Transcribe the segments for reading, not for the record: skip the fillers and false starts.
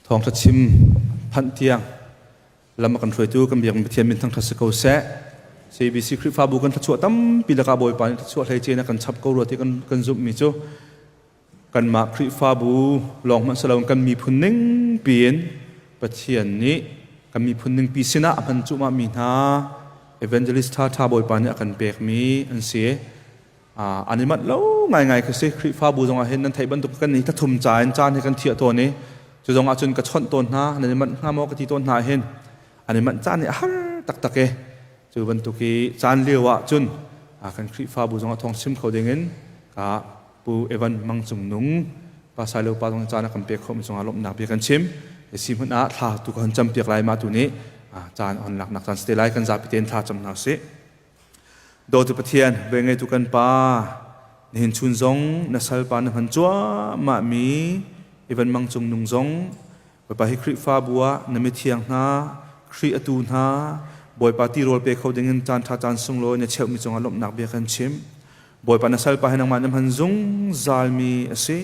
Thawngṭha chim phanh tiang lam a kan hruaitu kan biakmi Pathian min thangṭhat si ko seh. CBC Khrihfabu kan thluachuah tampi lakah Bawipa nih thluachuah hleice in a kan chap ko rua ti kan kan zumhmi cu kanmah Khrihfabu lawng hmanh si loin kan miphun ning piin Pathian nih kan miphun ningpi sinah a hman cuahmahmi hna evangelist ṭhaṭha Bawipa nih a kan pekmi an si. An i manh lo ngaingai khi si. Khrihfabu zongah hin nan theih bantuk kan ni thlathum ca in caan hi kan thiah tawn i cu zongah cun ka chawnh tawn hna, nan i manh hnga maw ka ti tawn hna hin an i manh caan nih a har taktak i cu bantuk i caan lio ah cun kan Khrihfabu zongah thawng chim kho dingin ka Pu Evan Mang Cung Nung pa Sailo pa zong caan a kan pek khawhmi cungah lawmhnak bia kan chim. Si hmun ah thla tu ka hun cam piak lai ma tu nih caan on laknak caan ste lai kan zapi tein thla cam hna usih. Dawtu Pathian, ve ngeitu kan Pa, nihin chun zong na salpa na hman cuahmah mi Evan Mang Cung Nung zong Bawipa hi Khrihfabu ah na mithiang hna, Khrih atu hna, Bawipa tirawl pe kho dingin caan ṭha caan sunglawi na cheuhmi cungah lawmhnak bia kan chim. Bawipa na salpa hi nangmah na hman zungzalmi a si.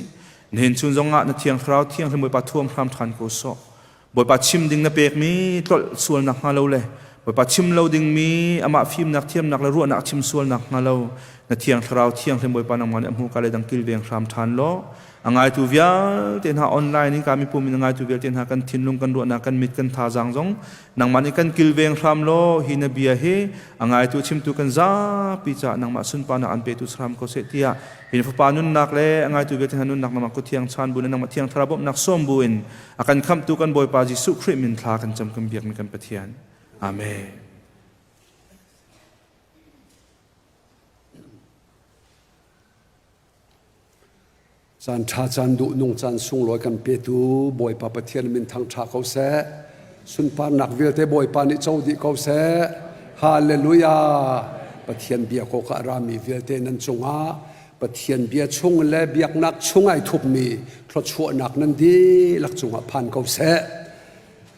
Nihin chun zongah na thiang thlarau thianghlim Bawipa thuam hram ṭhan ko sawh. Bawipa chim ding na pekmi tlolh sualnak hnga lo le Bawipa chim lo dingmi amah fimnak thiamnak le ruahnak chim sualnak hnga lo na thiang thlarau thianghlim Bawipa nangmah nih a hmuka le dang kilveng hram ṭhan law A ngaitu vialte hna online in ka mipum in a ngaitu vialte hna kan thinlung kan ruahnak kan mit kan thazaang zong nangmah nih kan kilveng hram law hi na bia hi a ngaitu chimtu kan zapi caah nangmah sunparnak an petu hram ko seh tiah hi na fapa nunnak le a ngaitu vialte hna nunnak nangmah kuthiang chan bu le nangmah thiang thlarau bawmhnak sawm bu in a kan khamhtu kan Bawipa Jesuh Khrih min thla kan cam kan biakmi kan Pathian. Amen. Caan ṭha caan duhnung caan sunglawi kan petu Bawipa Pathian min thangṭha ko seh. Sunparnak vialte Bawipa nih co dih ko seh. Hallelujah. Pathian bia ko ka rami vialte nan cungah Pathian bia chung le biaknak chung ai thupmi thluachuahnak nan dihlak cungah phan ko seh.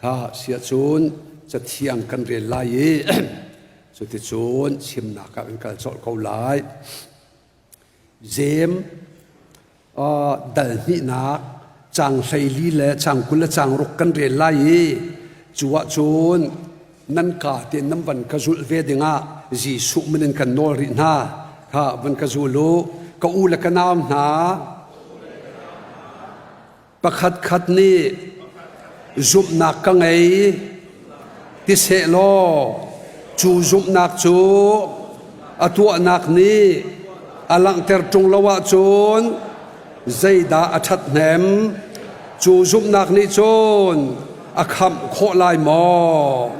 Ha siahcun cathiang kan rel lai i cuticun chimnak ah kan kal colh ko lai. Jeim dal hnihnak caang 14 le caang 20 le caang ruk kan rel lai i cu ahcun nan ka tein nan van ka zulh ve dingah Jesuh min in kan nawl rih hna. Kha van ka zul u. Ka u le ka nau hna, pakhatkhat nih zumhnak ka ngei ti sehlaw cu zumhnak cu a tuahnak nih a langhter ṭung lo ahcun zeidah a ṭhathnem? Cu zumhnak nih cun a khamh khawh lai maw?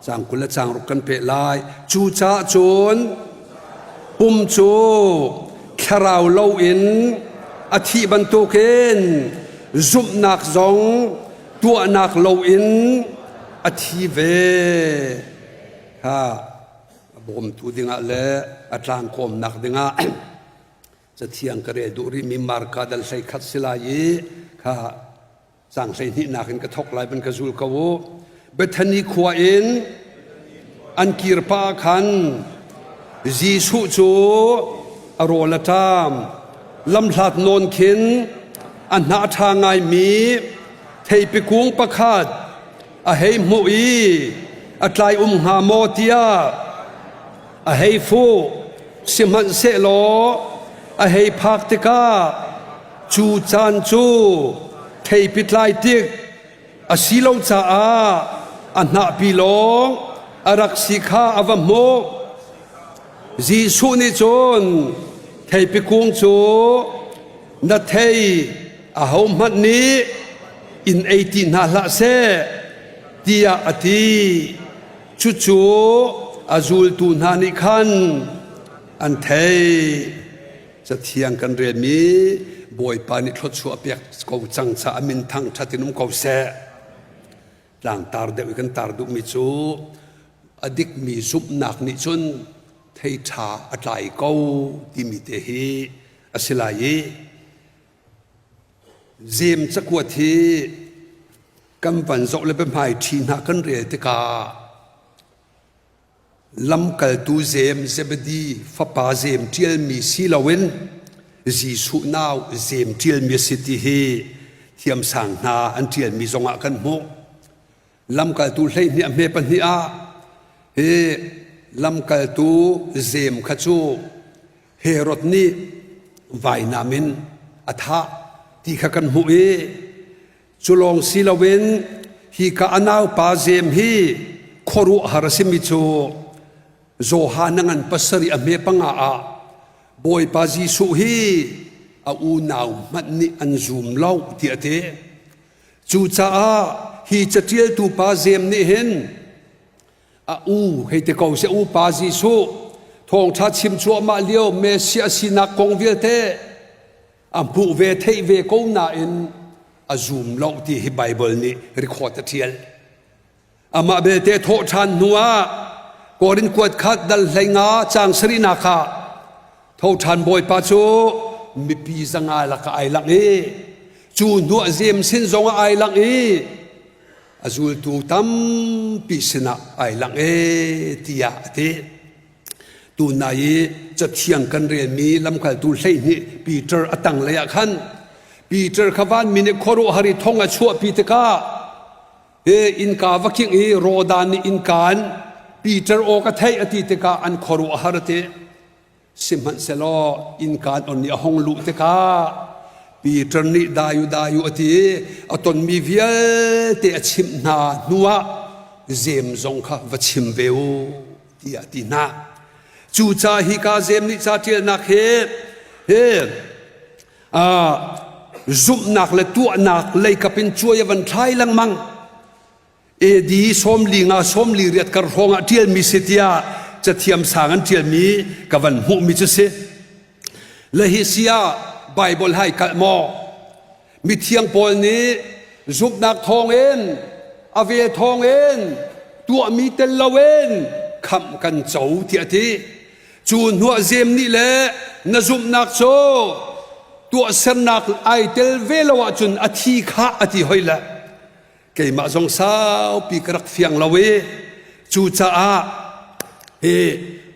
Caang 20 le caang ruk kan peh lai. Cucaah cun pum cu thlarau loin a thih bantukin zumhnak zong tuahnak loin a thi ve. Kha a bawmtu dingah le a tlangkawmnak dingah cathiang ka rel duh rihmi Marka dal 11 si lai i kha Caang 12nak in ka thawk lai van ka zul ko u. Bethany khua in an kir pah khan Jesuh cu a rawl a ṭam. Lamhlat nawn khin a hnah ṭha ngaimi theipi kung pakhat a hei hmuh i a tlai um hnga maw tiah a hei fuh. Sihmanhsehlaw a hei phak tikah Cu caan cu theipi tlai tik a si lo caah a hnahpi lawng a rak si kha a va hmuh. Jesuh nih cun theipi kung cu na thei ahohmanh nih in ei ti hna hlah seh tiah a ti. Cucu a zultu hna nih khan an theih. Cathiang kan relmi Bawipa nih thluachuah pek ko cang caah min thangṭhat in um ko seh. Tlangtar deuh i kan tar duhmi cu a dikmi zumhnak nih cun thei ṭha a tlai ko timi te hi a si lai i Jeim cakuat hi kan van zoh le biahmai ṭhi hna kan rel tikah Lamkaltu Jeim Zebedi fapa Jeim ṭialmi si loin Jesuh nau Jeim ṭialmi a si ti hi Thiamsang hna an ṭialmi zongah kan hmuh. Lamkaltu 12 a hme pahnih ah hi lamkaltu Jeim kha cu Herod nih vainam in a thah ti kha kan hmuh i cu lawng si loin hika a naupa Jeim hi khuaruahhar a simi cu Johan a ngan pasarih a hme panga ah Bawipa Jesuh hi a unau hmanh nih an zum lo ti a ti. Cucaah hi caṭialtu pa Jeim nih hin a u hei ti ko seh u pa Jesuh thawngṭha chim cuahmah lio Messiah sinak kong vialte a hmuh ve theih ve ko nain a zum lo ti hi Baibal nih record a ṭial. Amah belte thawh ṭhan hnuah Korin kuat khat dal 15 caang sarihnak ah tho ṭhan Bawipa cu mipi zanga lakah ai langh i cu hnuah Jeim sin zongah ai langh i a zultu tampi sinah ai langh e tiah a ti. Tunai i cathiang kan relmi lamkaltu 12 Peter a tanglei ah khan Peter kha vanmi nih khuaruahhar i thong a chuahpi tikah Hi innka va kingh i rawdan nih innka in Peter aw ka theih a ti tikah an khuaruah a har a ti. Sihmanhsehlaw innka an on i a hung luh tikah Peter nih dayu dayu a ti i a tonmi vialte a chimh hna hnuah Jeim zong kha va chim ve u tiah a ti hna. Cucaah hika Jeim nih ca ṭialnak hi hi zumhnak le tuahnak leikap in cuai a van thlai lengmang. AD sawmli nga sawmli riat kar hrawng ah ṭialmi si tiah cathiam sang an ṭialmi ka van hmuhmi cu si. Le hi si ah Bible hai kalh maw? Mithiang Paul nih zumhnak thawngin a vel thawngin tuahmi tel loin khamh kan co tiah a ti. Cu hnuah Jeim nih le na zumhnak cu tuahsernak ai tel ve lo ahcun a thi khah a ti hoi le keimah zong saupi ka rak fiang lo i cucaah hi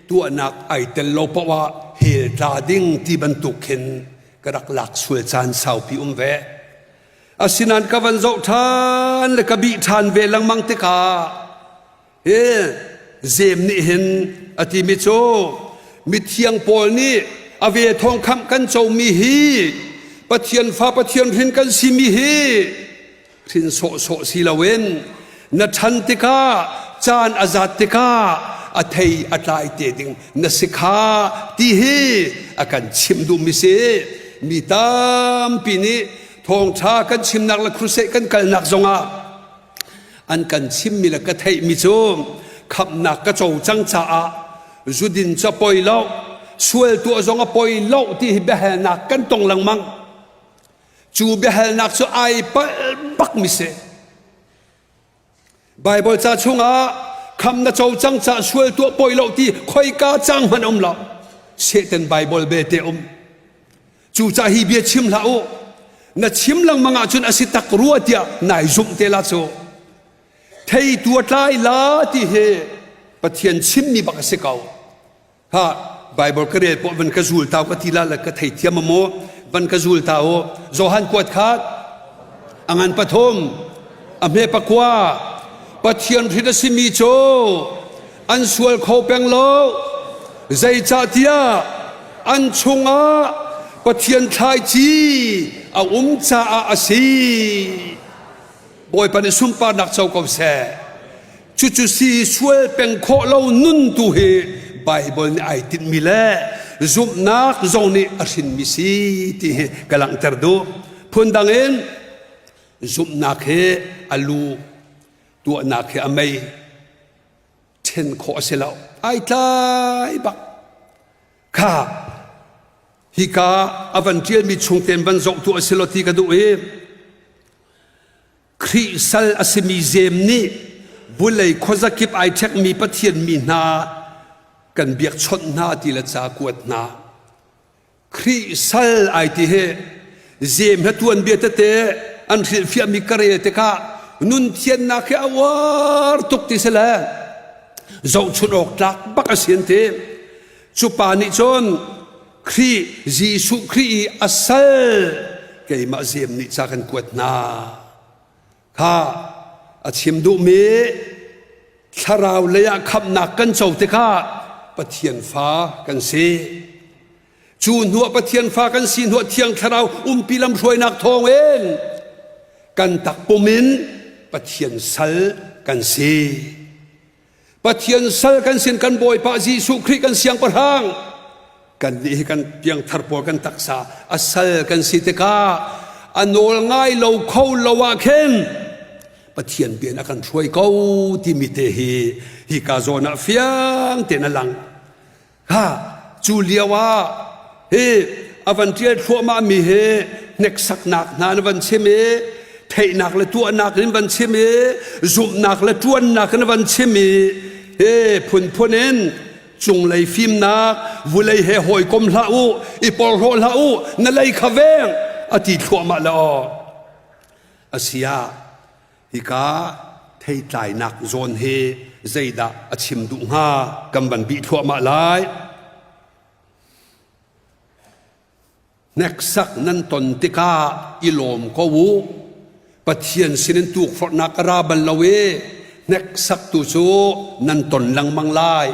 tuahnak ai tel lo paoh ah hell tla ding ti bantuk khin ka rak lak sual caan saupi um ve. Asinain ka van zoh ṭhan le ka bih ṭhan ve lengmang tikah Hi Jeim nih hin a timi cu mithiang Paul nih a ve thawng khamh kan comi hi Pathian fa Pathian hrin kan simi hi hrin sawhsawh si loin na ṭhan tikah caan a zat tikah a thei a tlai te ding na si kha ti hi a kan chimh duhmi si mi tampi nih thawngṭha kan chimnak le crusade kan kalnak zongah An kan chimmi le ka theihmi cu khamhnak ka co cang caah zudin cu a poi lo, sual tuah zong a poi lo ti hi biahalnak kan tong lengmang. Cu biahalnak cu ai palh bakmi si. Baibal ca chungah kham na co cang caah sual tuah poi lo ti khoika cang hmanh um lo. Satan Baibal belte um. Cucaah hi bia chim hlah u. Na chim lengmang ahcun a si tak rua tiah nai zumh te la cu. Theitu a tlai la ti hi Pathian chimmi bak a si ko. Ha Bible ka rel poh van ka zul tau ka ti la le ka theithiam a maw van ka zul ta u. Johan kuat khat a ngan pathum a hme pakua Pathian hrin a simi cu an sual kho peng lo zeicahtiah an chungah Pathian thlaici a um caah a si. Bawipa nih sunparnak co ko seh. Cucu si sual peng khawh lo nun tu hi Bible nih ai tinhmi le zumhnak zong nih a hrinmi si ti hi ka langhter duh. Phundang in zumhnak hi a lu tuahnak hi a mei ṭhen khawh a si lo ai tlai bak kha hika a van ṭialmi chung ten van zoh tu a si lo ti ka duh i Khrih sal a simi Jeim nih vulei khuazakip ai ṭhekmi Pathian mi hna kan biakchawnh hna ti le ca kuat hna Khrih sal ai ti hi Jeim he tuanbia tete an hrilhfiahmi ka rel tikah nun thiannak hi a uar tuk ti si le zohchunh awk tlak bak a si an ti. Cu pa nih cun Khrih Jesuh Khrih i a sal. Keimah Zem nih ca kan kuat hna. Kha a chim duhmi thlarau lei ah khamhnak kan co tikah Pathian fa kan si. Cu hnuah Pathian fa kan si hnuah Thiang Thlarau umpi lamhruainak thawngin kan takpum in Pathian sal kan si. Pathian sal kan sin kan Bawipa Jesuh Khrih kan siangpahrang kan nih hi kan piangthar pawl kan taksa a sal kan si tikah a nawl ngai lo kho lo ah khin Pathian bian a kan hruai ko timi te hi hi ka zawn ah fiang tein a lang. Ha cu lio ah hi a van ṭial thluahmah mi hi hneksaknak hna na van chim i theihnak le tuahnak in van chim i zumhnak le ṭuannak in van chim i hi phunphun in cunglei fimnak vulei he hawikom hlah u i porhlaw hlah u na lei kha veng a ti thluahmah le aw asiah Hika theitlainak zawn hi zeidah a chim duh hnga kan van bih thluahmah lai. Hneksak nan ton tikah i lawm ko u. Pathian sinin tukforhnak a ra bal lo i hneksaktu cu nan ton lengmang lai.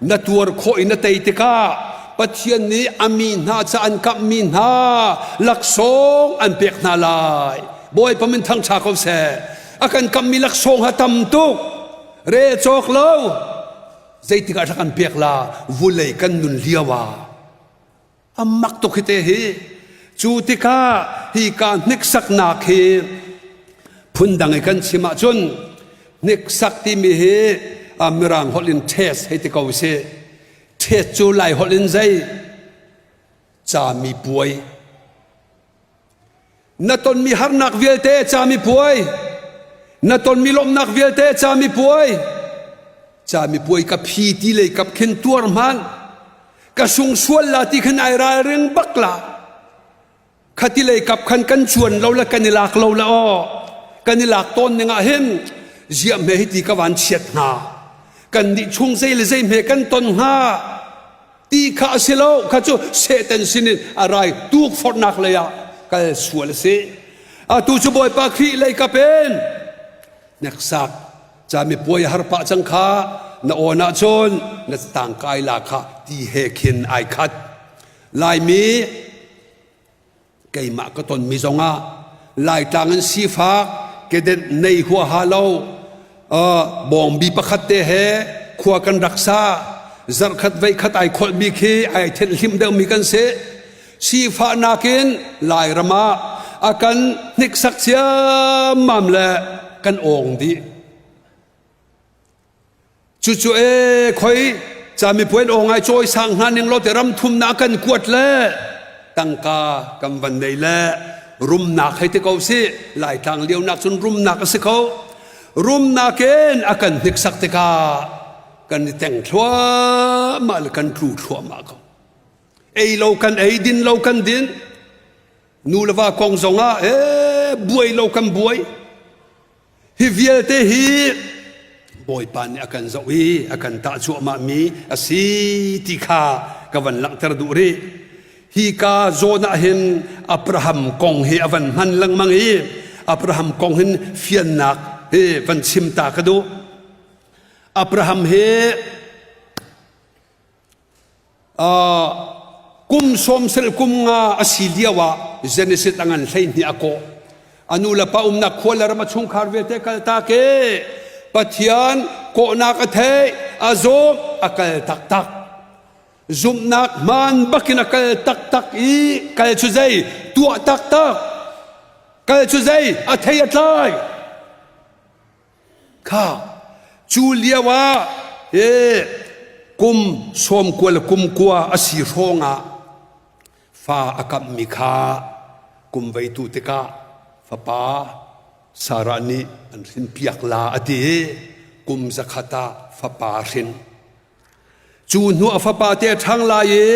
Na tuar khawh i na tei tikah Pathian nih a mi hna ca an kamhmi hna laksawng an pek hna lai. Bawipa min thangṭha ko seh. A kan kamhmi laksawng ha tam tuk. Re cawk lo. Zeitik ah kan pek la vulei kan nun lio ah. A mak tuk hi te hi. Cu tikah hi ka hniksaknak hi phundang i kan chim ahcun hniksak timi hi mirang holh in test hei ti ko si. Test cu Lai holh in zei? Cami puai. Na tonmi harnak vialte cami puai. Na tonmi lawmhnak vialte cami puai. Cami puai ka phi ti lei kap khin tuar hmanh. Ka sung sual la ti khan ai ralring bak la. Khati lei kap khan kan chuan lo le kan i lak lo le aw. Kan i lak tawn ning ah hin ziah hme hi ti ka van chiat hnga. Kan nih chung zei le zei hme kan ton hnga. Ti kha a si lo kha cu Satan sinin a rai tukforhnak lei ah kal sual a si. Atu cu Bawipa Khrih lei kap in hneksak cami puai har pah cang kha na awn ahcun na tangkai la kha ti he khin ai khat. Laimi keimah ka tonmi zongah Laitlang in sifak kedenh nei huaha lo bawngbi pakhat te he khua kan rak sa zarhkhat veikhat ai kholhmi khi ai thenh hlim deuhmi kan si sifahnak in Lairam ah a kan hniksak ciammam le kan awng dih Cucu e khoi camipuai aw ngai cawi sang hna ning lo te ram thumnak kan kuat le tangka kan van nei le rumnak hei ti ko si laitlang lio nak cun rumnak a si ko rumnak in a kan hniksak tikah kan i teng thluahmah le kan tlu thluahmah ko ei lo kan ei din lo kan din nu le va kong zongah e buai lo kan buai Hi vialte hi Bawipa nih a kan zoh i a kan tah cuahmahmi a si ti kha ka van langhter duh rih. Hi ka zawn ah hin Abraham kong hi a van hman lengmang i Abraham kong hin fiannak hi van chim ta ka duh. Abraham hi Kum sawmsel kum nga a si lio ah Genesis a ngan 12 a kawh. A nu le pa umnak khua le ram a chungkhar vialte kaltak i Pathian kawhnak a theih, a zawm, a kal taktak. Zumhnak hmaan bakin a kal taktak i kal cu zei? Tuah taktak. Kal cu zei? A thei a tlai. Kha cu lio ah e kum sawmkua le kum kua a si hrawng ah fa a kamhmi kha kum veitu tikah fapa Sarah nih an hrinpiak la a ti i kum zakhat ah fapa a hrin. Cu hnu a fapa te a ṭhang lai i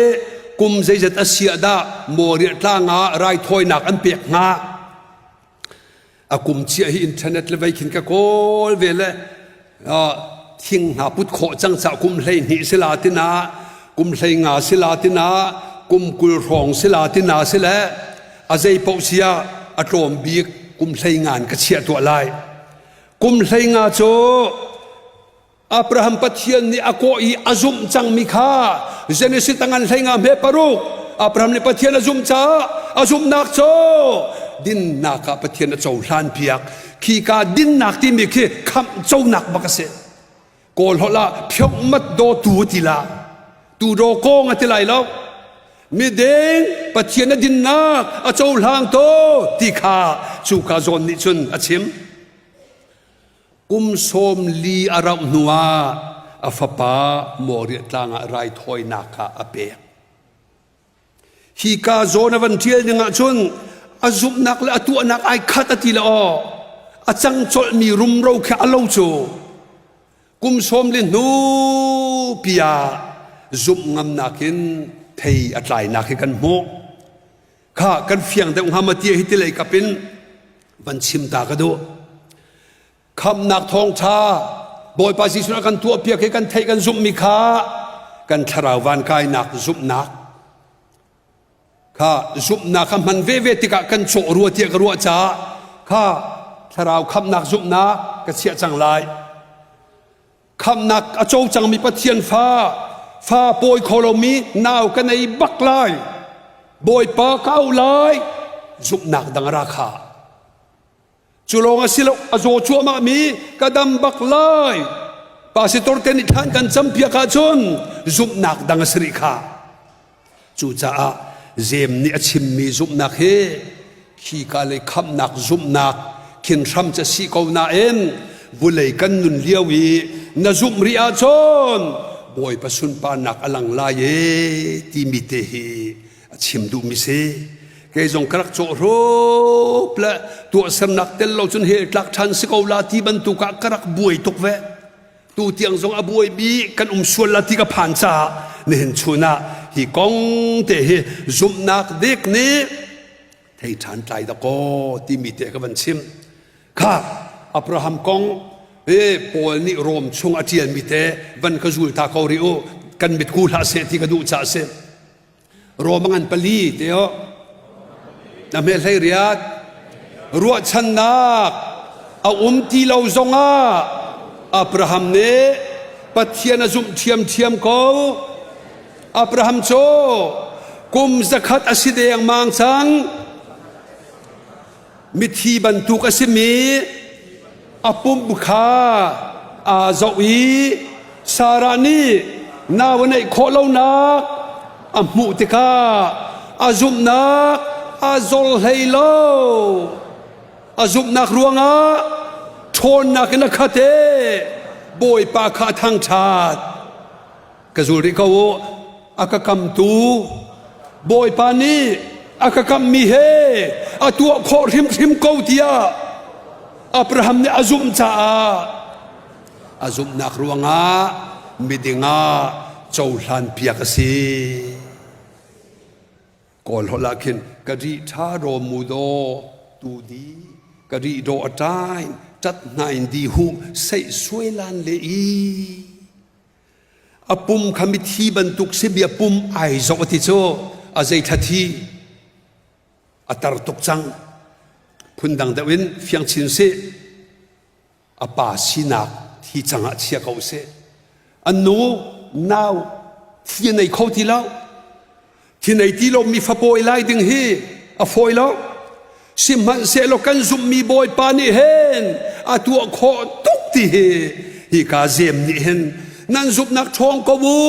kum zeizat a si ah dah Moriah tlang ah raithawinak an pek hnga? A kum chia hi internet le vei khin ka kawl ve le thing hna put khawh cang ca kum 12 sila tina kum 15 sila tina kum 20 hrawng sila tina sile. A zei paoh si ah a tlawm bik kum hlei ngan ka chiah tuah lai. Kum hlei nga cu Abraham Pathian nih a kawh i a zumh cangmi kha Genesis tangan hlei nga hme paruk Abraham nih Pathian a zumh caah a zumhnak cu dinnak ah Pathian a cohlan piak. Khi ka dinnak timi khi khamh conak bak a si. Kawl holh ah phiokmat daw tu ti la tu daw kong a ti lai lo. Miding Pathian a dinnak a cohlang to ti kha cu ka zawn nih cun a chim. Kum 40 a rauh hnuah a fapa Moriah tlang ah raithawinak kha a pek. Hi ka zawn a van ṭial ning ahcun a zumhnak le a tuahnak ai khat a ti le aw a cang colhmi rumro khi a lo cu kum 40 hnu pi ah zumh ngamnak in thei a tlainak hi kan hmuh. Kha kan fiang deuh hnga ma ti hi ti lei kap in van chim ta ka duh. Khamnak thawngṭha Bawipa Jesuh a kan tuahpiak hi kan theih kan zumhmi kha kan thlarau van kainak zumhnak kha zumhnak kha hman veve tikah kan cawh rua tiah ka ruah caah kha thlarau khamnak zumhnak ka chiah cang lai. Khamnak a co cangmi Pathian fa fa pawi kho lomi nau ka nei bak lai. Bawipa ka auh lai. Zumhnak dang a ra kha. Cu lawng a si lo, a zaw cuahmah mi ka dam bak lai. Pastor te nih thlan kan campiak ahcun zumhnak dang a si rih kha. Cucaah Jem nih a chimmi zumhnak hi khika lei khamhnak zumhnak khin hram ca si ko nain vulei kan nun lio i na zumh rih ahcun Bawipa sunparnak a lang lai e timi te hi a chim duhmi si. Kei zong ka rak cawh hrup le tuahsernak tel lo cun hell tlak ṭhan si ko la ti bantuk ah ka rak buai tuk ve. Tu tiang zong a buai bi kan um sual la ti ka phan caah nihin chun ah hi kong te hi zumhnak dik nih thei ṭhan tlai dakaw timi te ka van chim. Kha Abraham kong e Paul nih Rom chung a ṭialmi te van ka zul ta ko rih u kan mitku hlah seh ti ka duh caah si. Rom ngan pali te o na hme hlei riat ruahchannak a um ti lo zongah Abraham nih Pathian a zumh ṭhiamṭhiam ko. Abraham cu kum 100 a si dengmang cang. Mithi bantuk a simi a pum kha aa zoh i Sarah nih nau a neih khawh lonak a hmuh tikah a zumhnak a zor hlei lo. A zumhnak ruangah ṭhawnnak in a khat i Bawipa kha a thangṭhat. Ka zul rih ko u. A ka kamtu Bawipa nih a ka kammi he a tuah khawh hrimhrim ko tiah Abraham nih a zumh caah a zumhnak ruangah miding ah cohlan piak a si. Kawl holh ah khin ka ri ṭha raw mu daw tu di ka ri daw a ṭain ṭat hnain di hu seih suai lan le i A pum kha mithi bantuk si bia pum ai zoh ti cu a zei thla thi a tar tuk cang. Phundang deuh in fiang chin sih. A pa sinak thi cang ah chia ko seh. An nu nau thi a nei kho ti lo. Thinei ti lomi fapawi lai ding hi a fawi lo. Sihmanhsehlaw kan zumhmi Bawipa nih hin a tuah khawh tuk ti hi hika zem nih hin nan zumhnak ṭhawng ko u,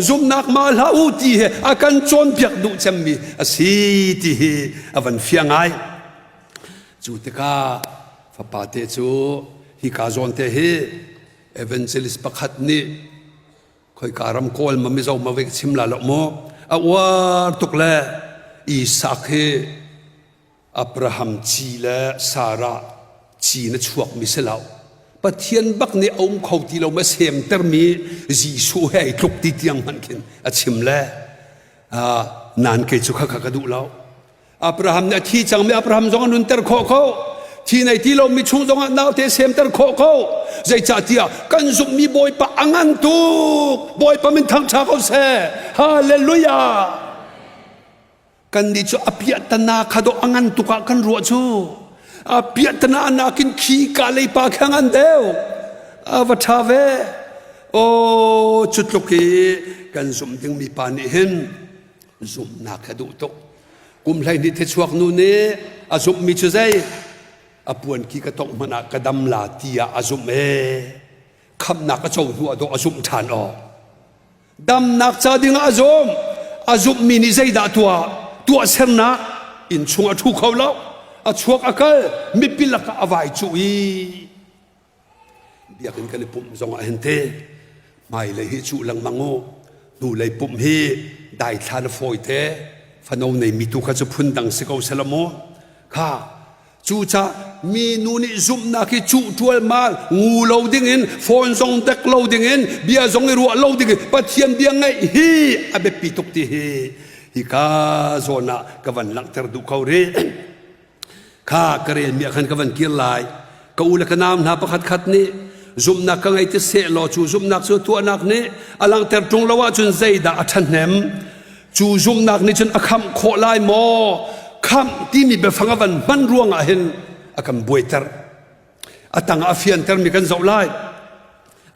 zumhnak ma hlah u ti hi a kan cawnpiak duh cemmi a si ti hi a van fiang ngai. Cu tikah fapate cu hika zawn te hi evangelist pakhat nih Khoika ram Kawl ma Mizo ma vei ka chim la lo mu. A uar tuk le Isak hi Abraham ci le Sarah ci na chuak mi si lo. Pathian bak nih a um kho ti lo ma semtermi Jesuh he ai tluk ti tiang hmanh khin a chim le nan kei cu kha kha ka duh lo. Abraham nih a thi cangmi Abraham zong a nunter khawh ko. Thi nei ti lomi chung zongah naute semter khawh ko. Zeicahtiah kan zumhmi Bawipa a ngan tuk. Bawipa min thangṭha ko seh. Hallelujah. Kannih cu a piahtana kha dawh a ngan tuk ah kan ruah cu. A piahtana nakin khi ka lei pa kha ngan deuh. A va ṭha ve. Aw cu tluk i kan zumh dingmi pa nih hin zumhnak kha duh tuk. Kum 12 thichuak nu nih a zumhmi cu zei? A puanki ka tongh hmanh ah ka dam la tiah a zumh ee. Khamhnak a co hnu ah dawh a zumh ṭhan awk. Damnak ca dingah a zum. A zumhmi nih zeidah tuah? Tuahsernak inn chung a ṭhu kho lo. A chuak a kal, mipi lakah a vai cuh i biakinn kan i pumh zongah hin te hmailei hi cuh lengmang u. Hnulei pumh hi daithlan a fawi te. Fano neimi tu kha cu phundang si ko sela mu. Kha Cucah minu nih zumhnak hi cuh ṭualmal ngu lo dingin phone zong dek lo dingin bia zong i ruah lo dingin Pathian bia ngaih hi a biapi tuk ti hi hika zawn ah ka van langhter duh ko rih. Kha ka relmi ah khan ka van kir lai. Ka u le ka nau hna pakhat khat nih zumhnak ka ngei ti seh law cu zumhnak cu tuahnak nih a langhter ṭung lo ahcun zeidah a ṭhahnem? Cu zumhnak nih cun a khamh khawh lai maw? Khamh timi biafang a van hman ruangah hin a kan buaiter. A tangah a fiantermi kan zoh lai.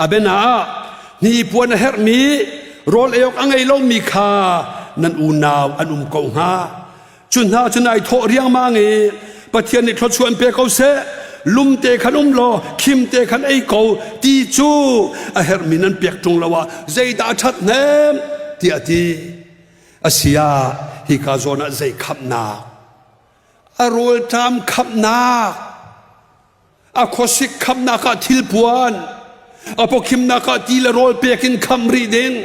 A biana ah hnipuan a herhmi rawl ei awk a ngei lomi kha nan unau an um ko hnga. Cu hna cu nai thawh riangmang i Pathian nih thluachuah in pe ko seh. Lumte khan um law khimte khan ei ko ti cu a herhmi nan pek ṭung lo ah zeidah a ṭhathnem tiah a ti. A si ah hika zawn ah zei khamhnak a rawlṭam khamhnak a khuasik khamnak ah thilpuan a pawkhimnak ah ti le rawl pek in khamh rih ding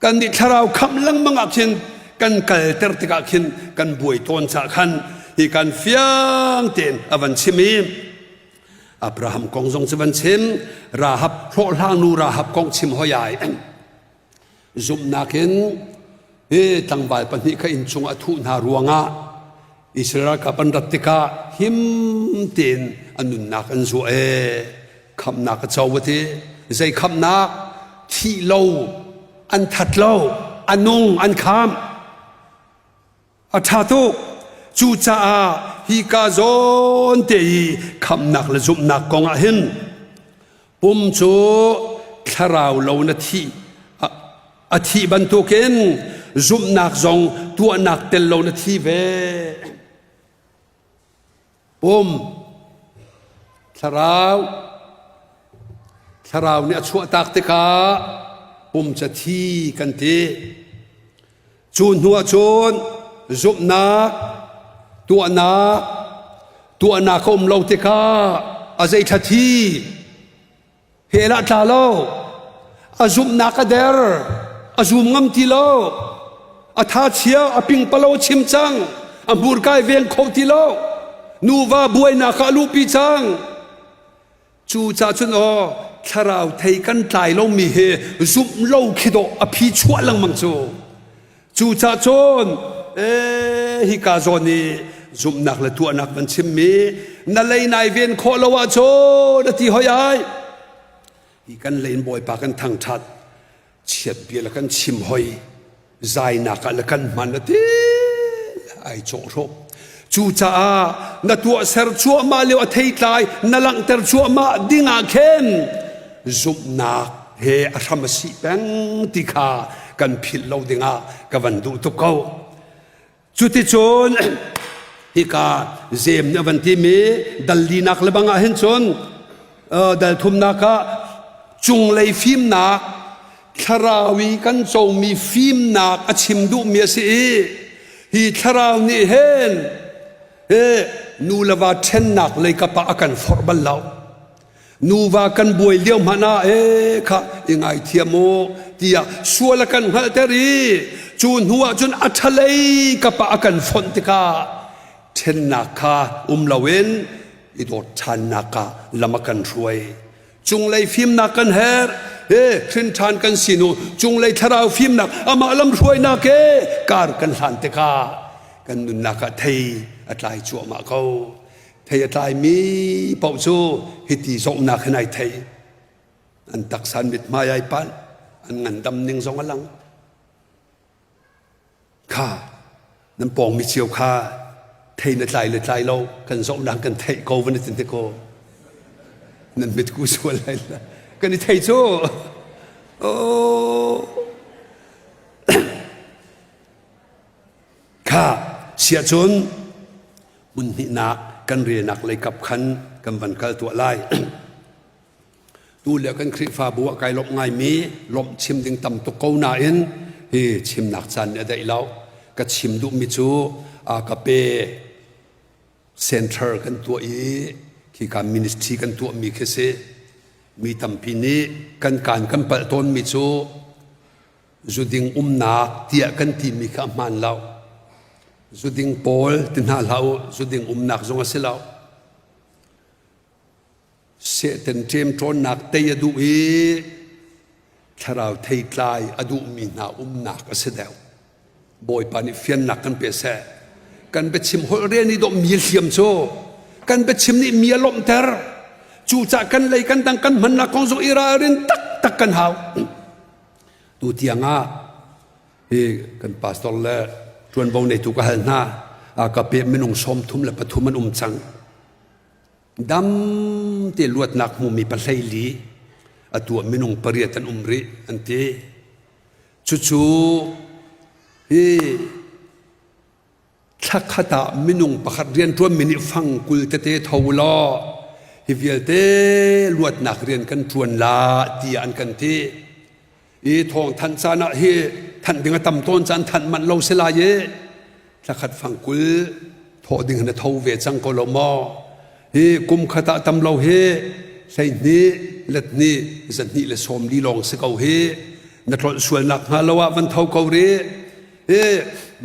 kan nih thlarau khamh lengmang ah khin kan kalter tikah khin kan buai tawn cah khan hi kan fiang tein a van chim i Abraham kong zong cu van chim Rahab hlawhhlang nu Rahab kong chim hoi ai Zumhnak in hi tlangval pahnih kha innchung a thuh hna ruangah Israel ralkap an rat tikah him tein an nunnak an zuah ee khamhnak a co a ti. Zei khamhnak? Thih lo, an that lo, a nung an khamh. A ṭha tuk. Cucaah hika zawn te i khamhnak le zumhnak kong ah hin pum cu thlarau lo na thih a thih bantukin zumhnak zong tuahnak tel lo na thi ve. Pum, thlarau, thlarau nih a chuahtak tikah pum cu a thi kan ti. Cu hnuah cun zumhnak, tuahnak, tuahnak a um lo tikah a zeithla thi hell ah tla lo. A zumhnak a der, a zum ngam ti lo. A thachia, a pingpalo a chim cang, a hmurka i veng kho ti lo. Nuva buainak ah a luhpi cang. Cucaah cun aw thlarau thei kan tlai lomi hi zumh lo khi dawh a phi chuah lengmang cu. Cucaah cun ee hika zawn i zumhnak le tuahnak van chimmi na lei nai ven khawh lo ahcun a ti hoi ai. Hi kan lei in Bawipa kan thangṭhat chiat bia le kan chim hoi zainak ah le kan hman a ti ai cawhrawh cucaah na tuahser cuahmah lio a theitlai na langhter cuahmah ding ah khin zumhnak he a hram a si peng ti kha kan philh lo dingah ka van duh tuk ko Cuticun hika Jeim nih a van timi dal linak le bang ah hin cun dal thumnak ah cunglei fimnak thlarau i kan comi fimnak a chim duhmi a si i hi thlarau nih hin hi nu le va ṭhennak lei kap ah a kan forh bal lo. Nuva kan buai lio hmanh ah ee kha i ngaithiam u tiah sual a kan hngalhter i cu hnu ah cun a ṭhalei kap ah a kan fonh tikah ṭhennak kha um loin i dawt ṭhannak ah lam a kan hruai. Cunglei fimnak kan herh. He hrin ṭhan kan si nu cunglei thlarau fimnak amah lam hruainak he kar kan hlan tikah kan nunnak ah thei a tlai cuahmah ko. Thei a tlaimi paoh cu hiti zawtnak hin ai thei. An taksa an mithmai ai panh, an ngandam ning zong a lang. Kha. Nan pawngmi cio kha thei na tlai le tlai lo kan zohnak kan theih ko van i tin te ko. Nan mitku sual lai la. Kan i thei cu. Oh. Kha siah cun hmun hnihnak kan relnak lei kap khan kan van kal tuah lai. Tu le kan Khrihfabu ah kai lawmh ngaimi lawmh chim ding tam tuk ko nain hi chimnak caan nih a daih lo. Ka chim duhmi cu a ka pe center kan tuah i khika ministry kan tuahmi khi si. Mi tampi nih kan kaan kan palh tawnmi cu zuding umnak tiah kan timi kha a hmaan lo. Zuding pawl ti hna hlah u, zuding umnak zong a si lo. Satan ṭemṭawnnak tei a duh i thlarau theitlai a duhmi hna umnak a si deuh. Bawipa nih fiannak kan pe seh. Kan biachim holh rian i dawh mi hliam cu kan biachim nih mi a lawmhter. Cucah kan lei kan dang kan hmannak kong zong i ralrin taktak kan hau. Tu tiang ah hi kan pastor le ṭuanvo neitu ka hal hna. Ka pe minung 33 an um cang. Dam te luatnak hmumi pahlei li atu ah minung pariat an um rih an ti. Cucu hi thla khat ah minung pakhat rianṭuanmi nih fang 20 tete tho law hi vialte luatnak rian kan ṭuan la tiah an kan ti. I thawng thanh caan ah hi thanh ding a tam tawn caan thanh manh lo si lai i thla khat fang 20 thawh ding na tho ve cang ko lo maw? Hi kum khat ah tam lo hi 12 let hnih 240 lawng si ko hi na tlolh sualnak hnga lo ah van tho ko rih. Hi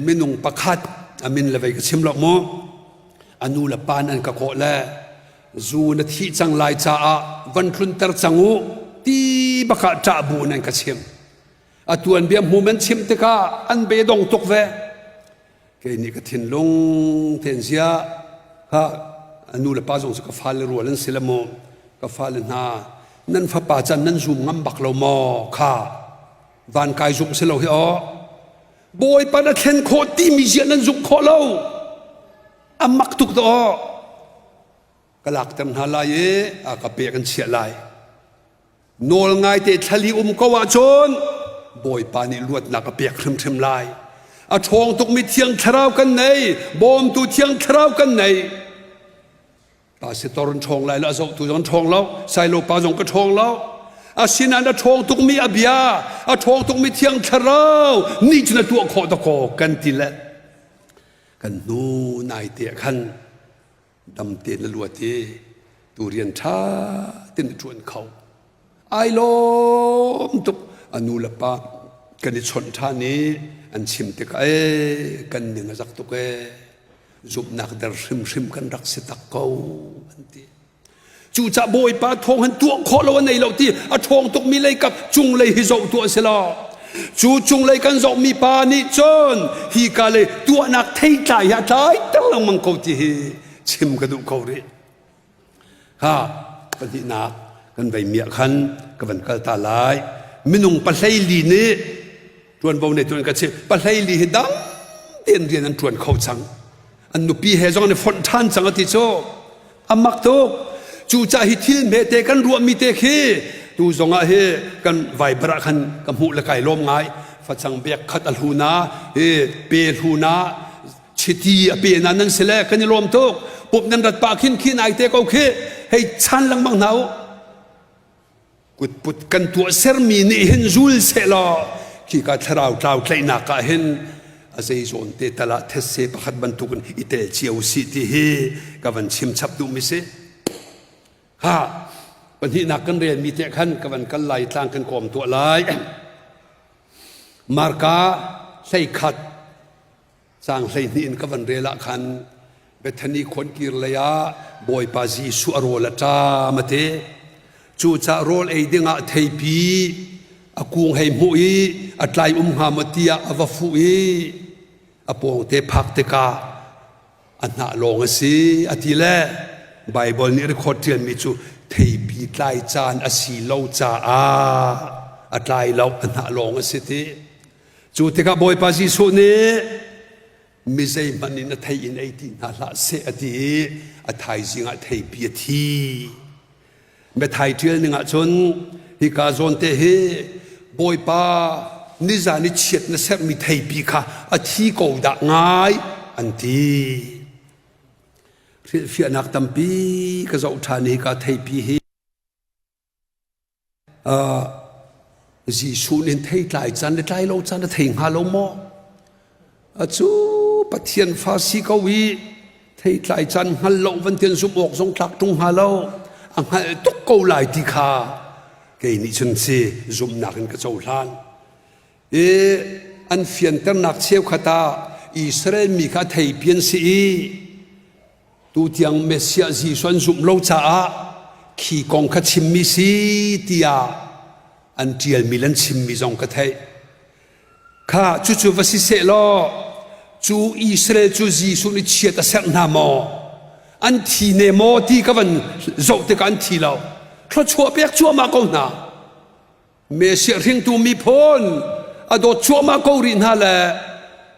minung pakhat a min le vei ka chim lo mu. A nu le pa an ka kawh le zu na thih cang lai caah van tlunter cang u ti bakah ṭah bu in an ka chim. A tuanbia hmu an chim tikah an beidong tuk ve. Kei nih ka thinlung tein zia kha a nu le pa zong cu ka fale rual an si le maw ka fale hna nan fapa can nan zum ngam bak lo maw kha van kai zumh si lo hi aw Bawipa na thlen khawh timi zia nan zumh khawh lo a mak tuk dah aw ka lakter hna lai i a ka pe kan chiah lai Nawl ngaite thlali um ko ahcun Bawipa nih luatnak a pek hrimhrim lai. A ṭhawng tukmi Thiang Thlarau kan nei, bawmtu Thiang Thlarau kan nei. Pastor an ṭhawng lai lo, a zohtu zong an ṭhawng lo, Sailo pa zong ka ṭhawng lo. Asinain a ṭhawng tukmi a bia, a ṭhawng tukmi Thiang Thlarau nih cun a tuah khawh dakaw kan ti le kan hnu naite ah khan dam tein na luat i tu rian ṭha tein na ṭuan kho. Ai lawm tuk a nu le pa kan i chawnh ṭhan i an chim tikah ee kan ning a zak tuk ee zumhnak der hrimhrim kan rak si tak ko an ti. Cucah Bawipa thawng han tuah khawh lo a nei lo ti a ṭhawng tukmi lei kap cunglei hi zoh tuah si lo. Cu cunglei kan zohmi pa nih cun hi ka lei tuahnak theitlai hi a tlai ter lengmang ko ti hi chim ka duh ko rih. Ha pahnihnak kan vei miah khan ka van kal ta lai. Minung pahlei li nih ṭuanvo nei tuan ka chim pahlei li hi dam tein rian an ṭuan kho cang. An nupi he zong an i fonh ṭhan cang a ti cu. A mak tuk. Cucah hi thil hmete kan ruahmi te khi tu zong ah hi kan Viber ah khan ka hmuh le kai lawm ngai. Facang bek khat a hlu na, hi pe hlu na, chiti a pe na nan si le kan i lawm tuk. Pup nan rat pah khin khin ai te ko khi hei chan lengmang hna u. Kutput kan tuahsermi nih hin zul sehlaw khika thlarau tlau tlaihnak ah hin a zeizawn te tal ah thetse pakhat bantukin i tel cio sih ti hi ka van chim chap duhmi si. Ha pahnihnak kan relmi te khan ka van kal lai tlang kan kawm tuah lai. Marka 11 Caang 12 in ka van rel ah khan Bethany khuankir lei ah Bawipa Jesuh a rawl a ṭam a ti. Cucaah rawl ei dingah theipi a kung hei hmuh i a tlai um hnga maw tiah a va fuh i a pawngte phak tikah a hnah lawng a si a ti le Baibal nih record ṭialmi cu theipi tlai caan a si lo caah a tlai lo a hnah lawng a si ti. Cu tikah Bawipa Jesuh nih. Mi zeihmanh in a thei in ei ti hna hlah seh a ti i a thaizing ah theipi a thi. Biathai ṭial ning ahcun hika zawn te hi Bawipa nizan i chiat na serhmi theipi kha a thi ko dah ngai an ti. Hrilhfiahnak tampi ka zoh ṭhan i hika theipi hi Jesuh nih thei tlai caan le tlai lo caan a thei hnga lo maw? Acu Pathian fa si ko i thei tlai caan hngal lo van tian zumh awk zong tlak ṭung hnga lo. A hngalh tuk ko lai ti kha kei nih cun si zumhnak in ka cohlan. I an fianternak cheukhat ah Israel mi kha theipi an si i Tutiang Messiah Jesuh an zumh lo caah khi kong kha chimmi si tiah an ṭialmi le an chimmi zong ka theih. Kha cucu va si seh law cu Israel cu Jesuh nih chiat a serh hna maw? An thi ne maw ti ka van zoh tikah an thi lo. Thluachuah pek cuahmah ko hna. Messiah hringtu miphun a dawt cuahmah ko rih hna le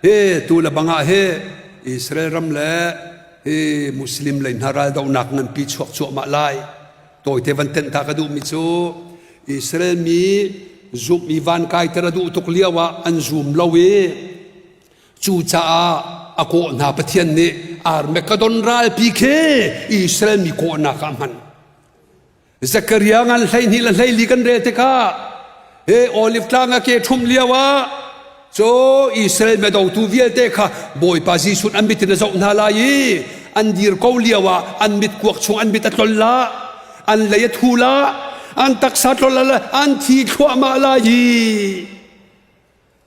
hi tu le bang ah hi Israel ram le hi Muslim lei hna raldohnak nganpi chuak cuahmah lai. Tawite van tenh ta ka duhmi cu Israel mi zumh i van kaiter a duh tuk lio ah an zum lo i cucaah a kawh hna Pathian nih Armageddon ralpi khi Israel mi kawhnak ah hman. Zakaria ngan 12 le 14 kan rel tikah he Olive tlang a ke ṭhumh lio ah cu Israel medotu vialte kha Bawipa Jesuh an mit in a zoh hna lai i an dir ko lio ah an mit kuak chung an mit a tlol la an lei a thu la an taksa tlol la an thi thluahmah lai i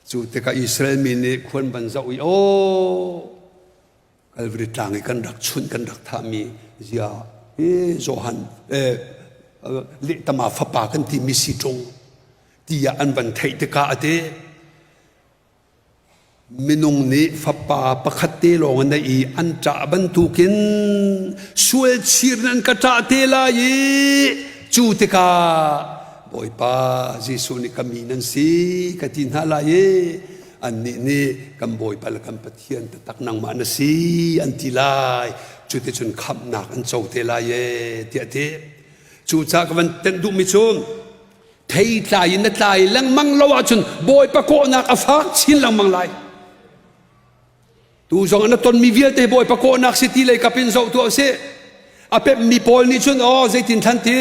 cu tikah Israel mi nih khuan ban zoh i aw Calvary tlang i kan rak chunh kan rak thahmi zia hi Johan lehtama fapa kan timi si ṭung tiah an van theih tikah a ti minung nih fapa pakhat te lawng an i an ṭah bantukin sual chir in an ka ṭah te lai i cu tikah Bawipa Jesuh nih ka mi nan si ka ti hna lai i annih nih kan Bawipa le kan Pathian taktak nangmah na si an ti lai cuticun khamhnak an co te lai e tiah a ti cucaah ka van tenh duhmi cu theitlai in na tlai lengmang lo ahcun Bawipa kawhnak a fak chin lengmang lai tu zong na tonmi vialte Bawipa kawhnak si ti lei kap in zoh tuah usih a pemmi pawl nih cun aw zeitin thlan ti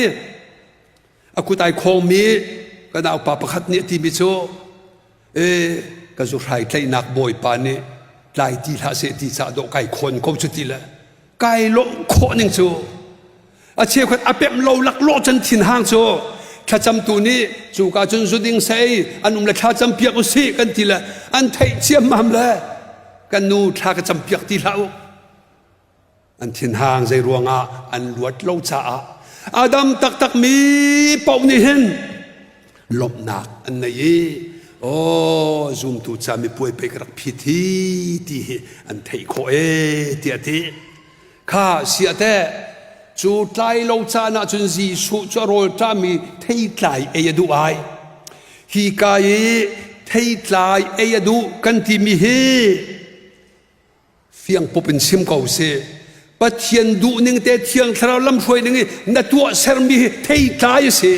a kut ai khawngmi ka naupa pakhat nih a timi cu e ka zuhrai tlaihnak bawipa nih tlai ti hlah seh ti cah dawh kai khawn ko cu ti le kai lawmh khawh ning cu a cheukhat a pemh lo laklawh can thin hang cu thlacamtu nih cu ka cun zu ding sei an um le thlacam piak usih kan ti le an theih ciammam le kan nu thla ka cam piak ti hlah u An thinhang zei ruangah an luat lo caah Adam taktak mi paoh nih hin lawmhnak an nei i aw zumtu ca mipuai pei ka rak phit hi ti hi an theih khawh e tiah ti kha sia teh cu tlai lo caan ah cun Jesuh cu a rawl ṭahmi theitlai ei a duh ai hi ka i theitlai ei a duh kan timi hi Fiangpup in chim ko sih. Pathian duhning te Thiang Thlarau lamhruai ning i na tuah sermi hi theitlai a si.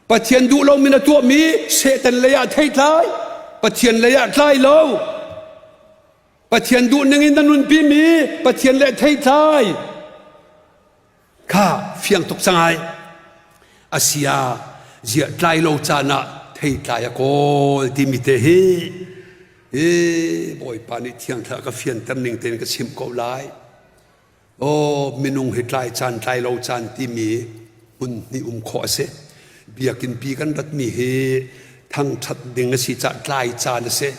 Pathian duh lomi na tuahmi Satan lei ah theitlai, Pathian lei ah tlai lo. Pathian duhning in na nunpimi Pathian le theitlai. Kha fiang tuk cang ai. Asia ziah tlai lo caan ah theitlai a kawl timi te hi hi Bawipa nih thiang thlarau ka fianter ning tein ka chimh ko lai. Aw minung hi tlai caan tlai lo caan timi hmun hnih um khawh a si. Biakinn pi kan ratmi hi thangṭhat ding a si caah tlai caan a si.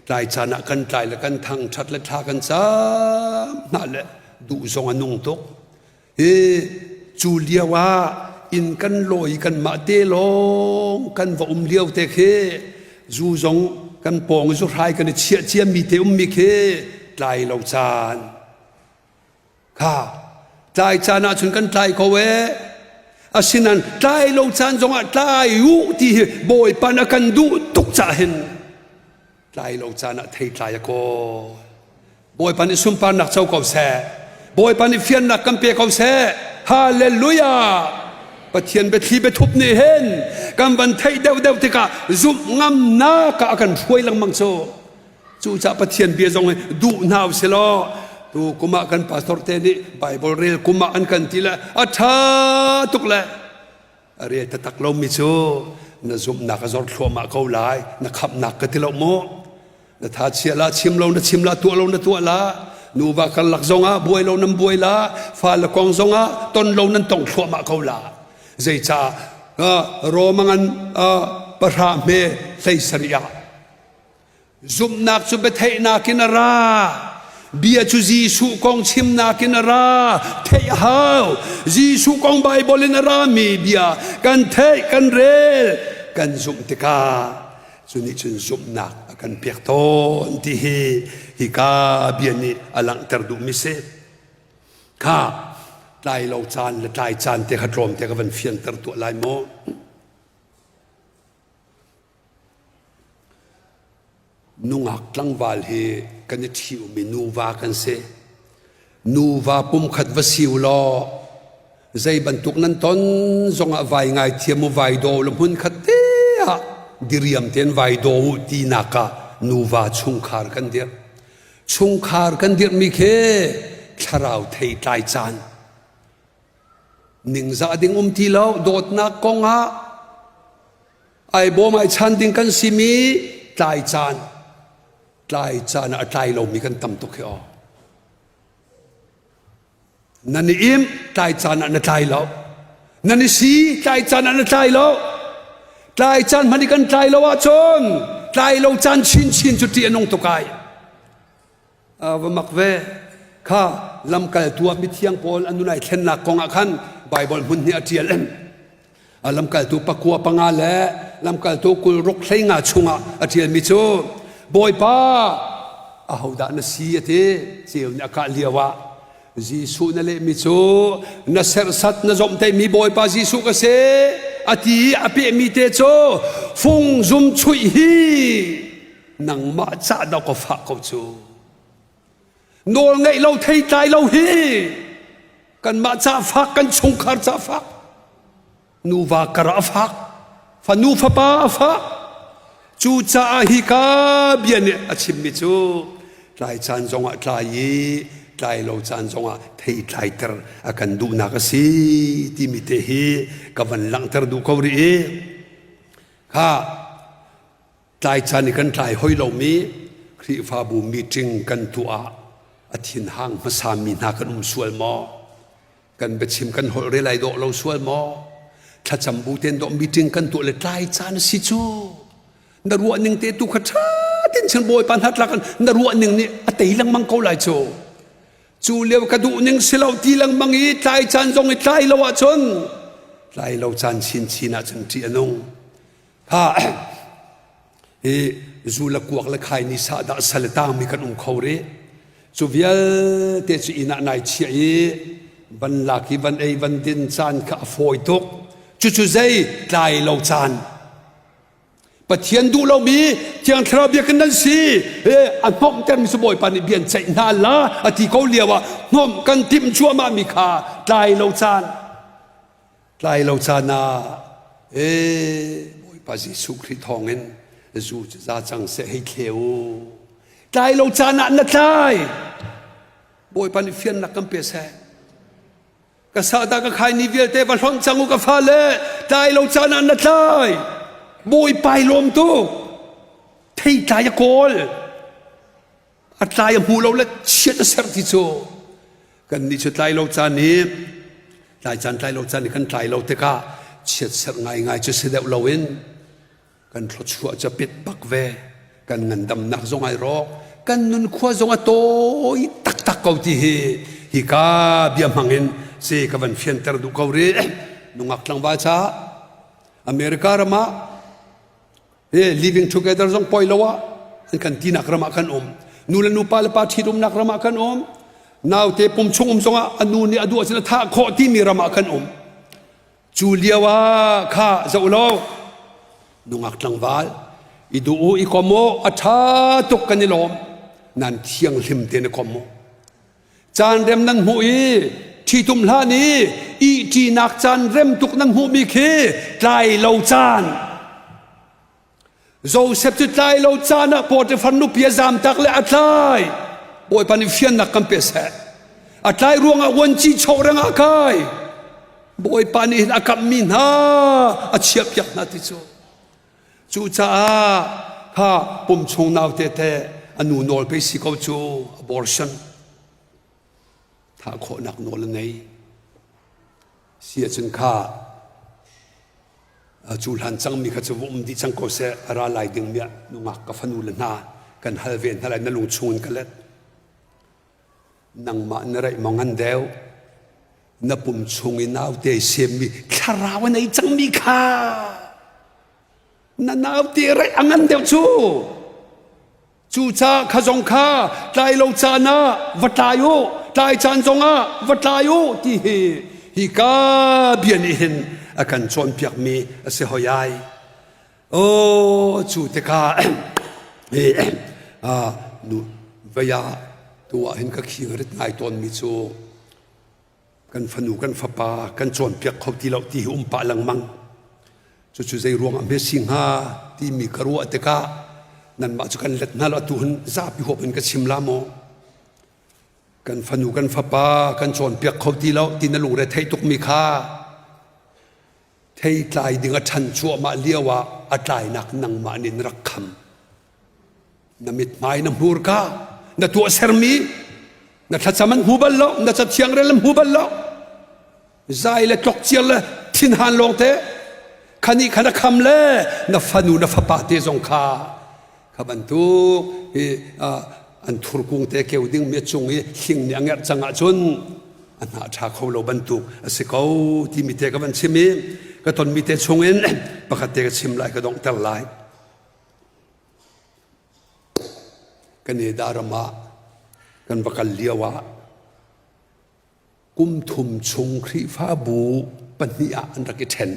Tlai caan ah kan tlai le kan thangṭhat le thla kan cam hna le duh zong a nung tuk. Hi cu lio ah inn kan lawi kanmah te lawng kan va um lio te khi zu zong kan pawng i zuhrai kan i chiah ciami te ummi khi tlai lo caan kha tlai caan ah cun kan tlai ko ee asinain tlai lo caan zongah tlai u ti hi Bawipa na kan duh tuk cah hin. Tlai lo caan ah theitlai a kawl. Bawipa nih sunparnak co ko seh. Bawipa nih fiannak kan pe ko seh. Hallelujah! Pathian biathli biathup nih hin kan van theih deuhdeuh tikah zumh ngamnak ah a kan hruai lengmang cu. Cucaah Pathian bia zong hi duh hna usih law tu kum ah kan pastor te nih Bible rel kum ah an kan ti le a ṭha tuk le a rel taktak lomi cu na zumhnak a zor thluahmah ko lai na khamhnak ka ti lo mu na tha chia la chim lo na chim la tuah lo na tuah la nuva karlak zongah buai lo nan buai la fale kong zongah ton lo nan tong thluahmah ko la zeicah Romangan pahra hme hlei sarih ah Zumhnak cu biatheihnak in a ra. Bia cu Jesuh kong chimnak in a ra. Theih a hau. Jesuh kong Baibal in a rami bia kan theih, kan rel, kan zumh tikah cu nih cun zumhnak a kan pek tawn ti hi hika bia nih a langhter duhmi si. Kha tlai lo caan le tlai caan te kha tlawmte ka van fianter tuah lai maw? Nungak tlangval hi kan i ṭhi-ummi nuva kan si. Nuva pumkhat va si u law zei bantuk nan ton zongah vai ngaithiam u vai daw u law hmunkhat te ah diriam tein vai daw u tinak ah nuva chungkhar kan dirh. Chungkhar kan dirhmi khi thlarau theitlai caan ningzah ding um ti lo dawtnak kong ah ai bawm ai chan ding kan simi tlai caan tlai caan ah a tlai lomi kan tam tuk hi aw nan i im tlai caan ah na tlai lo nan i si tlai caan ah na tlai lo tlai caan hmanh i kan tlai lo ahcun tlai lo caan chinchin cu ṭih a nung tuk ai va mak ve kha lamkaltu ah mithiang pawl an nun ai thlennak kong ah khan Bible hmun nih a ṭial lamkaltu pakua panga le lamkaltu kul ruk hlei nga chungah a ṭialmi cu Bawipa ahodah na si a ti ceu nih a kah lio ah Jesuh na lehmi cu na serhsat na zomhtaihmi Bawipa Jesuh ka si a ti i a pehmi te cu fung zum chuih hi nangmah cah dah ka fah ko cu nawl ngeih lo thei tlai lo hi kanmah ca fak kan chungkhar ca fak nuva kar a fak fanu fapa a fak cucaah hi ka bia nih a chimmi cu tlai caan zongah tlai i tlai lo caan zongah thei tlaiter a kan duhnak a si timi te hi ka van langhter duh ko rih i kha Tlai caan i kan tlai hoi lomi Khrihfabu meeting kan tuah ah a thinhang hmasami hna kan um sual maw? Kan biachim kan holh rel ai dawh lo sual maw? Thlacam bu ten dawh meeting kan tuah le tlai caan a si cu. Na ruah ning te tu kha ṭha tin chin Bawipa hna tlak na ruah ning nih a tei lengmang ko lai cu. Cu lio ka duh ning si lo ti lengmang i tlai caan zong i tlai lo ahcun tlai lo caan chinchin ahcun ṭih a nung. Ha hi zu le kuak le khai ni sah dah sal tangmi kan um kho rih cu vialte cu inn ah nai chiah i van lak i van ei van din caan kha a fawi tuk cucu zei tlai lo caan Pathian duh lomi Thiang Thlarau biakinn nan si a hnawmhtermi cu Bawipa nih bian ceih hna la a ti ko lio ah hnawmh kan timh cuahmah mi kha tlai lo caan Tlai lo caan ah ee Bawipa Jesuh Khrih thawngin zu cu za cang seh hei thle u. Tlai lo caan ah na tlai. Bawipa nih fiannak kan pe seh. Ka sahdah ka khai ni vialte va hlonh cang u ka fale. Tlai lo caan ah na tlai. Bawipa i lawm tuk. Thei tlai a kawl. A tlai a hmu lo le chiat a serh ti cu kannih cu tlai lo caan i tlai caan tlai lo caan i kan tlai lo tikah chiatserh ngaingai cu si deuh loin kan thluachuah cu a pit bak ve kan ngandamnak zong ai rawk kan nunkhua zong a tawi taktak ko ti hi hika bia hmang in si ka van fianter duh ko rih nungak tlangval caah America ram ah living together zong poi lo ah an kan tinak ram ah kan um nu le nu pa le pa ṭhitumnak ram ah kan um naute pum chung um zongah a nu nih a duh ahcun a thah khawh timi ram ah kan um cu lio ah kha zoh lo nungak tlangval. I duh u i kom u a ṭha tuk kan i lawm. Nan thianghlim tein i kom u. Caan rem nan hmuh i ṭhitum hlan i ihṭinak caan rem tuk nan hmuhmi khi tlai lo caan. Joseph cu tlai lo caan ah Potifar nupi a zamtak le a tlai. Bawipa nih fiannak kan pe seh. A tlai ruangah vuanci chawh reng ah kai. Bawipa nih hin a kamhmi hna a chiahpiak hna ti cu. Cucaah kha pum chung naute te a nu nawl pei si ko cu abortion thah khawhnak nawl a ngei. Si ahcun kha cu hlan cangmi kha cu va um dih cang ko seh a ra lai dingmi ah nungak ka fanu le hna kan hal ve hna lai na lung chung in ka let nangmah na raih maw ngan deuh na pum chung i naute semmi thlarau a nei cangmi kha na naute raih a ngan deuh cu Cucaah kha zong kha tlai lo caan ah va tlai u, tlai caan zongah va tlai u ti hi hika bia nih hin a kan cawnpiakmi a si hoi ai. Oh, cu tikah nu vei ah tu ah hin ka khing rit ngai tawnmi cu kan fanu kan fapa kan cawnpiak kho ti lo ti hi um pah lengmang cucu zei ruang ah hme si hnga timi ka ruah tikah nanmah cu kan let hna lo atu hun zapi huap in ka chim la maw kan fanu kan fapa kan cawnpiak kho ti lo ti na lungre theih tukmi kha thei tlai ding a ṭhan cuahmah lio ah a tlainak nangmah nih na rak kham na mithmai na hmurka na tuahsermi na thlacam an hmu bal lo na cathiang rel an hmu bal lo zai le tlokciar le thinhan lawng te khani khan a kham le na fanu na fapa te zong kha kha bantuk hi an thurkung te keu ding mi cung i hling nih a ngerh cang ahcun a hnah ṭha kho lo bantuk a si ko timi te ka van chim i ka tonmi te chungin pakhat te ka chim lai ka donghter lai Canada ram ah kan va kal lio ah kum thum chung Khrihfabu pahnih ah an rak i ṭhen.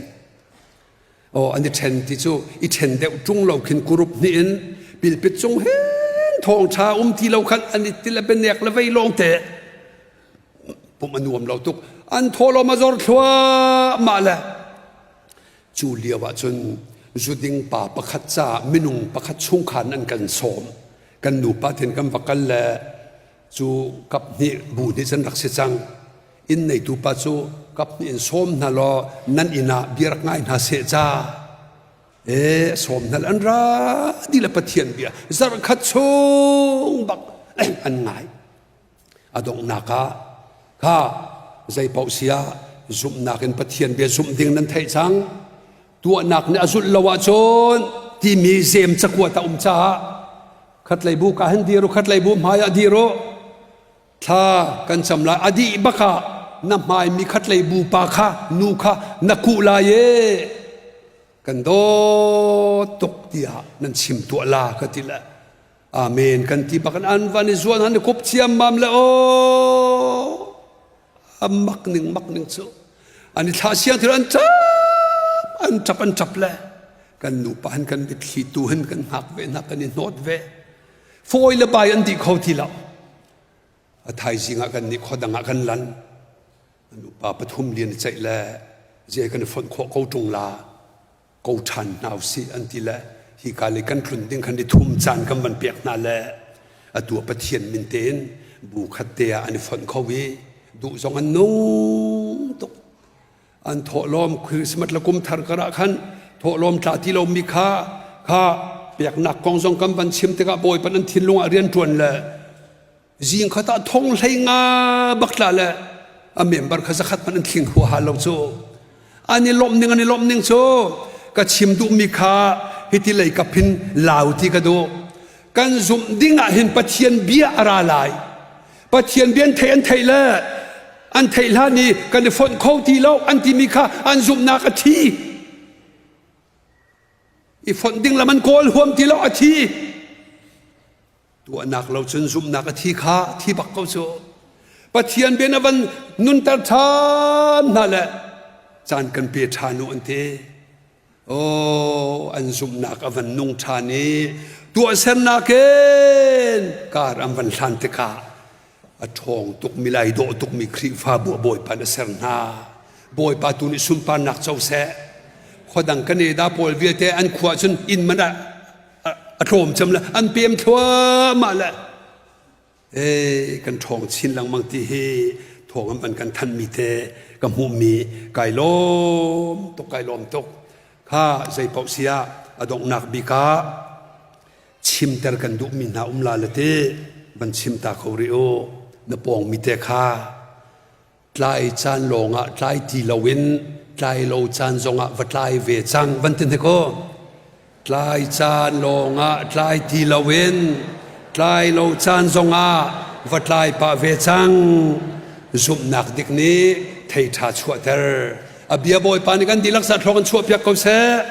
Oh, an i ṭhen ti cu i ṭhen deuh ṭung lo khin group hnih in pilpit cung hin thawngṭha um ti lo khan an i ti le bianek le vei lawng te pumh a nuam lo tuk. An thawhlawm a zor thluahmah le Cu lio ahcun zuding pa pakhat caah minung pakhat chungkhar an kan sawm. Kan nupa ten kan va kal le cu kap hnih bu hnih cun rak si cang. Inn neitu pa cu kap hnih in sawm hna law nan inn ah bia rak ngai hna seh ca. E sawm hna an ra dih le Pathian bia zarh khat chung bak an ngai. A donghnak ah kha zeipaoh si ah zumhnak in Pathian bia zumh ding nan theih cang. Tuahnak nih a zulh lo ahcun timi zem cakuat a um caah khatlei bu ka hin dir u khatlei bu hmai ah dir u thla kan cam lai a dih bak ah na hmai mi khatlei bu pa kha nu kha na kuh lai e kan dawt tuk tiah nan chim tuah la ka ti le Amen kan ti bak an van i zuan han i kup ciammam le aw a mak ning mak ning cu an i thlah siang thil an ṭap an ṭap an ṭap le kan nupa hin kan mitthli tu hin kan hngak ve hna kan i hnawt ve fawi le bai an dih kho ti lo a thaizing ah kan nih khuadang ah kan lan nupa pathum lian i ceih le zei kan i fonh khawh ko ṭung la ko ṭhan hna usih an ti le hika lei kan tlun ding khan ni thum caan kan van pek hna le atu ah Pathian min tein bu khat te ah an i fonh kho i duh zong an nung tuk an thawhlawm Christmas le kum thar kar ah khan thawhlawm tla ti lomi kha kha peknak kong zong kan van chim tikah Bawipa an thinlung ah rian ṭuan le Zing khat ah thong hlei nga bak tla le a member kha zakhat hmanh an thling huaha lo cu. An i lawmh ning an i lawmh ning cu ka chim duhmi kha hiti lei kap hin lau ti ka duh. Kan zumh ding ah hin Pathian bia a ra lai. Pathian bia an theih an theih le an theih hlan i kan i fonh kho ti lo an timi kha an zumhnak a thi. I fonh ding lam an kawl huam ti lo a thi. Tuahnak lo cun zumhnak a thi kha thi bak ko cu. Pathian bia na van nunter ṭhan hna le caan kan pe ṭhan u an ti. Aw, an zumhnak a van nung ṭhan i tuahsernak in kar an van hlan tikah a ṭhawng tukmi lai dawh tukmi Khrihfabu a Bawipa na ser hna. Bawipa tu nih sunparnak co seh. Khuadang kan eda pawl vialte an khua cun inn man a tlawm cem le an pem thluahmah le ee kan ṭhawng chin lengmang ti hi thawng an van kan thanmi te ka hmuhmi kai lawm tuk kai lawm tuk kha zei paoh si ah a donghnak bik ah chimter kan duhmi hna um la le ti van chim ta kho rih u na pawng mi te kha tlai caan lawngah tlai ti loin tlai lo caan zongah va tlai ve cang van ti hnik u tlai caan lawngah tlai ti loin tlai lo caan zongah va tlai pah ve cang zumhnak dik nih thei ṭha chuahter a bia bawipa nih kan dihlak sa thlawk an chuahpiak ko seh.